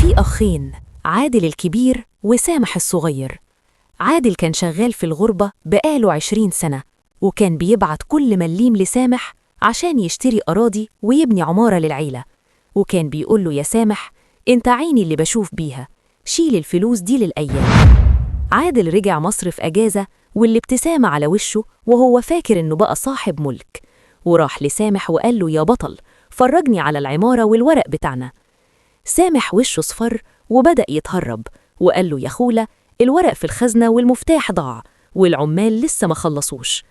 في أخين، عادل الكبير وسامح الصغير. عادل كان شغال في الغربة بقاله 20 سنة، وكان بيبعت كل مليم لسامح عشان يشتري أراضي ويبني عمارة للعيلة. وكان بيقوله: يا سامح، انت عيني اللي بشوف بيها، شيل الفلوس دي للأيام. عادل رجع مصر في أجازة والابتسامة على وشه، وهو فاكر إنه بقى صاحب ملك. وراح لسامح وقال له: يا بطل، فرجني على العمارة والورق بتاعنا. سامح وشه صفر وبدأ يتهرب وقال له: يا خولة، الورق في الخزنة والمفتاح ضاع والعمال لسه ما خلصوش.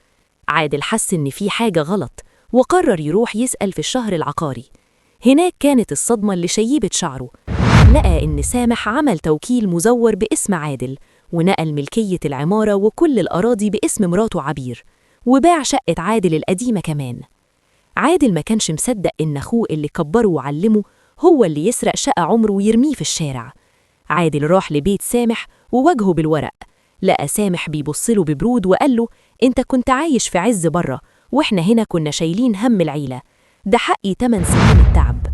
عادل حس إن في حاجة غلط وقرر يروح يسأل في الشهر العقاري. هناك كانت الصدمة اللي شيبت شعره. لقى إن سامح عمل توكيل مزور باسم عادل، ونقل ملكية العمارة وكل الأراضي باسم مراته عبير، وباع شقة عادل القديمة كمان. عادل ما كانش مصدق إن أخوه اللي كبره وعلمه هو اللي يسرق شقة عمره ويرميه في الشارع. عادل راح لبيت سامح وواجهه بالورق. لقى سامح بيبصله ببرود وقال له: انت كنت عايش في عز بره، واحنا هنا كنا شايلين هم العيلة، ده حقي 8 سنين التعب.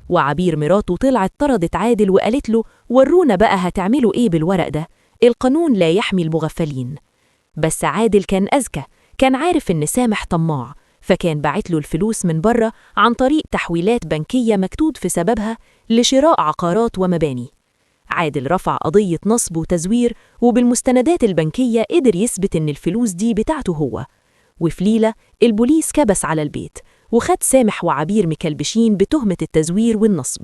وعبير مراته طلعت طردت عادل وقالت له: ورونا بقى هتعملوا ايه بالورق ده، القانون لا يحمي المغفلين. بس عادل كان أذكى، كان عارف إن سامح طماع، فكان باعت له الفلوس من بره عن طريق تحويلات بنكية مكتوب في سببها لشراء عقارات ومباني. عادل رفع قضية نصب وتزوير، وبالمستندات البنكية قدر يثبت إن الفلوس دي بتاعته هو. وفي ليلة البوليس كبس على البيت وخد سامح وعبير مكلبشين بتهمة التزوير والنصب.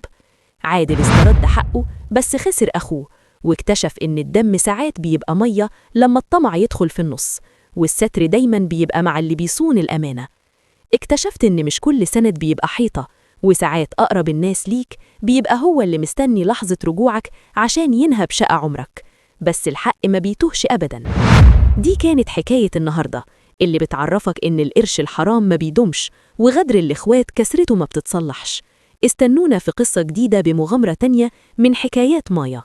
عادل استرد حقه بس خسر أخوه، واكتشف إن الدم ساعات بيبقى مية لما الطمع يدخل في النص، والستر دايما بيبقى مع اللي بيصون الأمانة. اكتشفت إن مش كل سند بيبقى حيطة، وساعات أقرب الناس ليك بيبقى هو اللي مستني لحظة رجوعك عشان ينهب شقة عمرك، بس الحق ما بيتوهش أبداً. دي كانت حكاية النهاردة اللي بتعرفك إن القرش الحرام ما بيدومش، وغدر الإخوات كسرته ما بتتصلحش. استنونا في قصة جديدة بمغامرة تانية من حكايات مايا.